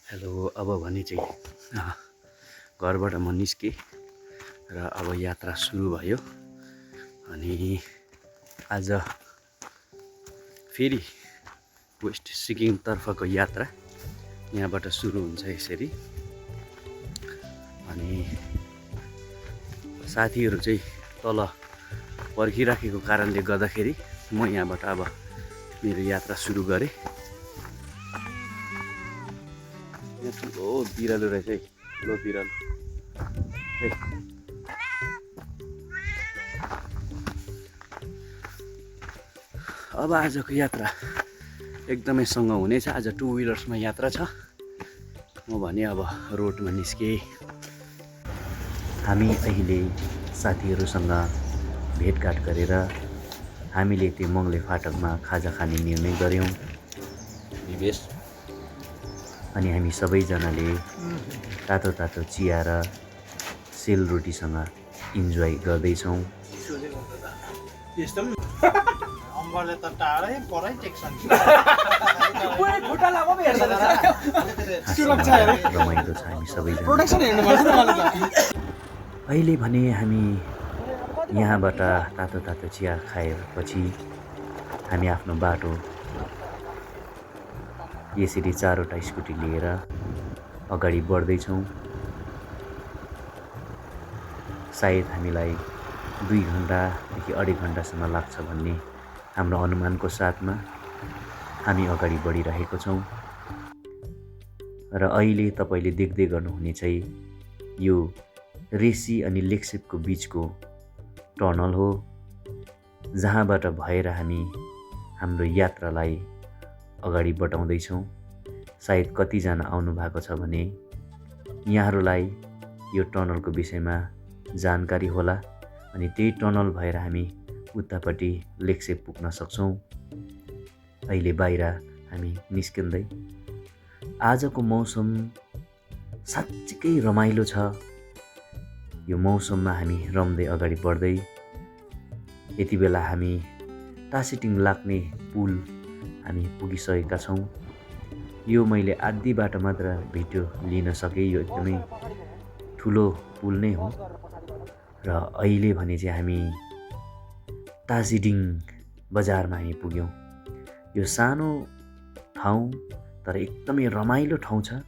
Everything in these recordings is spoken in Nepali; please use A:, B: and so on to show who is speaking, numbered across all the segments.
A: हेलो। अब भने चाहिँ घरबाट म निस्केँ र अब यात्रा सुरु भयो। अनि आज फेरि वेस्ट सिक्किमतर्फको यात्रा यहाँबाट सुरु हुन्छ यसरी। अनि साथीहरू चाहिँ तल पर्खिराखेको कारणले गर्दाखेरि म यहाँबाट अब मेरो यात्रा सुरु गरेँ। ठुलो बिरालो रहेछ है, ठुलो बिरालो। अब आजको यात्रा एकदमै सँग हुनेछ। आज 2 व्हिलर्समा यात्रा छ। म भने अब रोडमा निस्केँ। हामी अहिले साथीहरूसँग भेटघाट गरेर हामीले त्यो मङ्गले फाटकमा खाजा खाने निर्णय गऱ्यौँ। निवेश अनि हामी सबैजनाले तातो तातो चिया र सेलरोटीसँग इन्जोय गर्दैछौँ। रमाइलो छ हामी सबैजना। अहिले भने हामी यहाँबाट तातो तातो चिया खाएपछि हामी आफ्नो बाटो यसरी 4वटा स्कुटी लिएर अगाडि बढ्दैछौँ। सायद हामीलाई 2 घन्टादेखि 2.5 घन्टासम्म लाग्छ भन्ने हाम्रो अनुमानको साथमा हामी अगाडि बढिरहेको छौँ। र अहिले तपाईँले देख्दै गर्नुहुने चाहिँ यो रेसी अनि लेक्सेपको बिचको टनल हो, जहाँबाट भएर हामी हाम्रो यात्रालाई अगाडि बढाउँदैछौँ। सायद कतिजना आउनु भएको छ भने यहाँहरूलाई यो टनलको विषयमा जानकारी होला। अनि त्यही टनल भएर हामी उतापट्टि लेक्सेप पुग्न सक्छौँ। अहिले बाहिर हामी निस्किँदै। आजको मौसम साँच्चीकै रमाइलो छ। यो मौसममा हामी रम्दै अगाडि बढ्दै यति बेला हामी टासिटिङ लाग्ने पुल हामी पुगिसकेका छौँ। यो मैले आधी बाटो मात्र भिडियो लिन सकेँ। यो एकदमै ठुलो पुल नै हो। र अहिले भने चाहिँ हामी टासिटिङ बजारमा हामी पुग्यौँ। यो सानो ठाउँ तर एकदमै रमाइलो ठाउँ छ।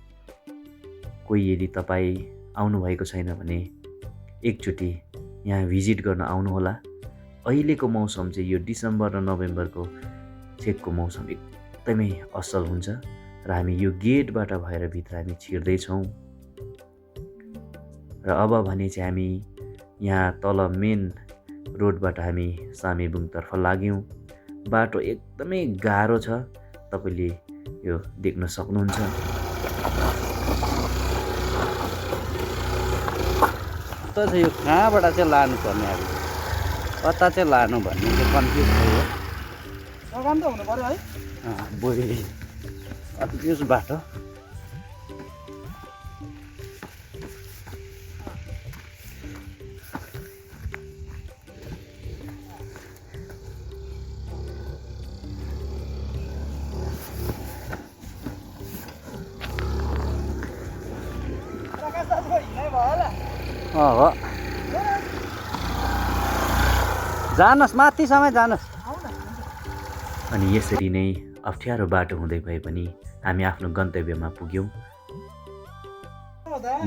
A: कोही यदि तपाईँ आउनुभएको छैन भने एकचोटि यहाँ भिजिट गर्न आउनुहोला। अहिलेको मौसम चाहिँ यो डिसेम्बर र नोभेम्बरको छेकको मौसम एकदमै असल हुन्छ। र हामी यो गेटबाट भएर भित्र हामी छिर्दैछौँ। र अब भने चाहिँ हामी यहाँ तल मेन रोडबाट हामी सामेबुङतर्फ लाग्यौँ। बाटो एकदमै गाह्रो छ, तपाईँले यो देख्न सक्नुहुन्छ। त चाहिँ यो कहाँबाट चाहिँ लानुपर्ने, अब कता चाहिँ लानु भन्ने चाहिँ कन्फ्युज भयो। सघान त हुनु पर्यो है। बोरी कन्फ्युज बाटो। हो जानुहोस्, माथिसम्म जानुहोस्। अनि यसरी नै अप्ठ्यारो बाटो हुँदै भए पनि हामी आफ्नो गन्तव्यमा पुग्यौँ।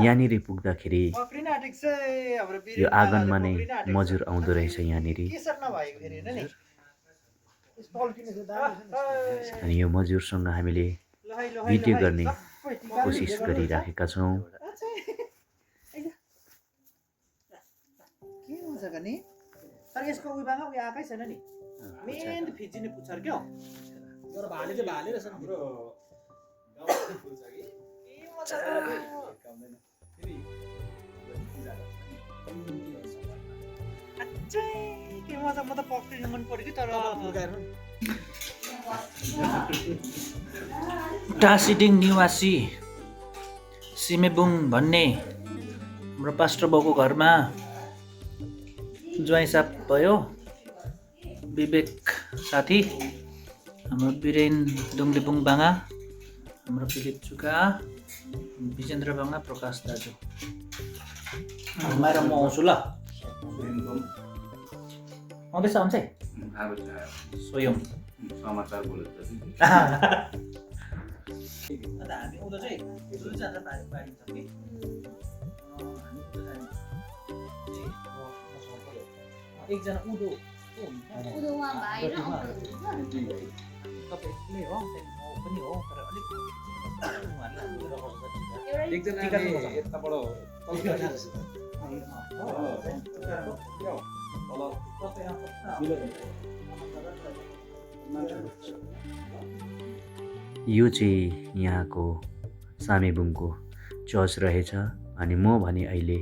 A: यहाँनिर पुग्दाखेरि यो आँगनमा नै मजुर आउँदो रहेछ यहाँनिर। अनि यो मजुरसँग हामीले भिडियो गर्ने कोसिस गरिराखेका छौँ।
B: तर यसको उबामा उयो आएकै छैन नि। मेन फिजिने पुच्छर क्या हो। तर भाले चाहिँ भाले रहेछ हाम्रो गाउँको पुच्छ कि के मजा कामदैन फेरि अझै के मजा। म त पक्रिनु मन पर्यो कि तर टासिटिङ निवासी सिमेबुङ भन्ने हाम्रो पास्टर बाउको घरमा ज्वाइँ साप भयो। विवेक साथी, हाम्रो बिरेन डुङलिबुङ बाङा, हाम्रो फिलिप चुका, विजेन्द्र बाङ्ला, प्रकाश दाजु घुमाएर म आउँछु ल। आउँदैछ आउँछ स्वयं
A: समाचार बोलेर
B: अन्त हामी उँधो चाहिँ दुईजना बारी छ कि हामी उँधो जाने एकजना उँधो तपाईँ एक्लै हो म पनि हो तर अलिक
A: यो चाहिँ यहाँको सामेबुङको चर्च रहेछ अनि म भने अहिले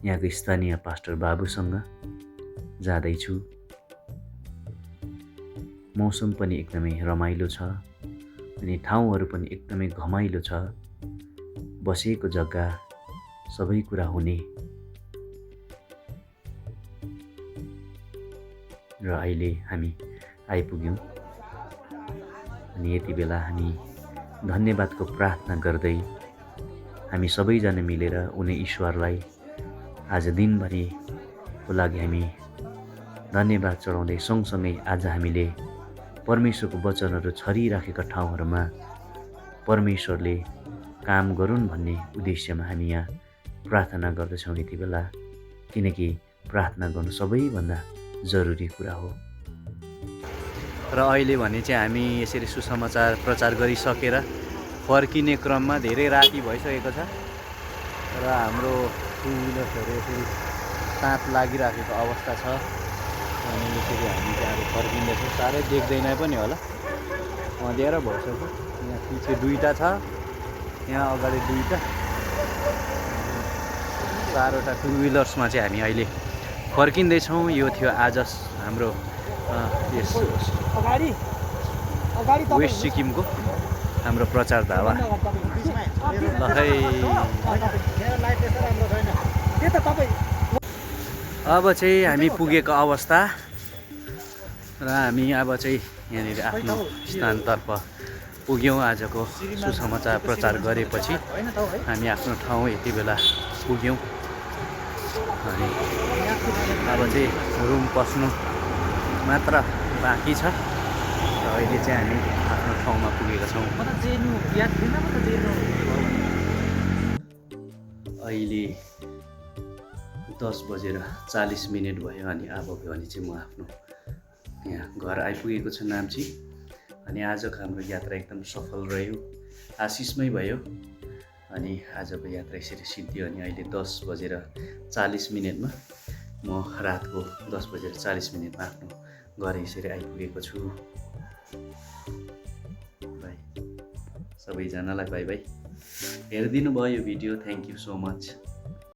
A: यहाँको स्थानीय पास्टर बाबुसँग जाँदैछु। मौसम पनि एकदमै रमाइलो छ अनि ठाउँहरू पनि एकदमै घमाइलो छ। बसेको जग्गा सबै कुरा हुने र अहिले हामी आइपुग्यौँ अनि यति बेला हामी धन्यवादको प्रार्थना गर्दै हामी सबैजना मिलेर उनी ईश्वरलाई आज दिनभरिको लागि हामी धन्यवाद चढाउँदै सँगसँगै आज हामीले परमेश्वरको वचनहरू छरिराखेका ठाउँहरूमा परमेश्वरले काम गरून् भन्ने उद्देश्यमा हामी यहाँ प्रार्थना गर्दछौँ यति बेला, किनकि प्रार्थना गर्नु सबैभन्दा जरुरी कुरा हो। र अहिले भने चाहिँ हामी यसरी सुसमाचार प्रचार गरिसकेर फर्किने क्रममा धेरै राति भइसकेको छ र हाम्रो टु व्हिलर्सहरू यसरी तात लागिराखेको अवस्था छ अनि यसरी हामी चाहिँ अब फर्किँदैछौँ। साह्रै देख्दैन पनि होला, अँध्यारो भइसक्यो। यहाँ पछि दुईवटा छ, यहाँ अगाडि दुईवटा, 4वटा टु व्हिलर्समा चाहिँ हामी अहिले फर्किँदैछौँ। यो थियो आज हाम्रो यस वेस्ट सिक्किमको हाम्रो प्रचार धावा। अब चाहिँ हामी पुगेको अवस्था र हामी अब चाहिँ यहाँनिर आफ्नो स्थानतर्फ पुग्यौँ। आजको सुसमाचार प्रचार गरेपछि हामी आफ्नो ठाउँ यति बेला पुग्यौँ अनि अब चाहिँ रुम पस्नु मात्र बाँकी छ र अहिले चाहिँ हामी आफ्नो ठाउँमा पुगेका छौँ। अहिले 10:40 भयो अनि अब भने चाहिँ म आफ्नो यहाँ घर आइपुगेको छु नाम्ची। अनि आजको हाम्रो यात्रा एकदम सफल रह्यो, आशिषमै भयो अनि आजको यात्रा यसरी सिद्धियो। अनि अहिले 10:40 म रातको 10:40 आफ्नो घर यसरी आइपुगेको छु। बाई सबैजनालाई, बाई बाई। हेरिदिनु भयो यो video, thank you so much.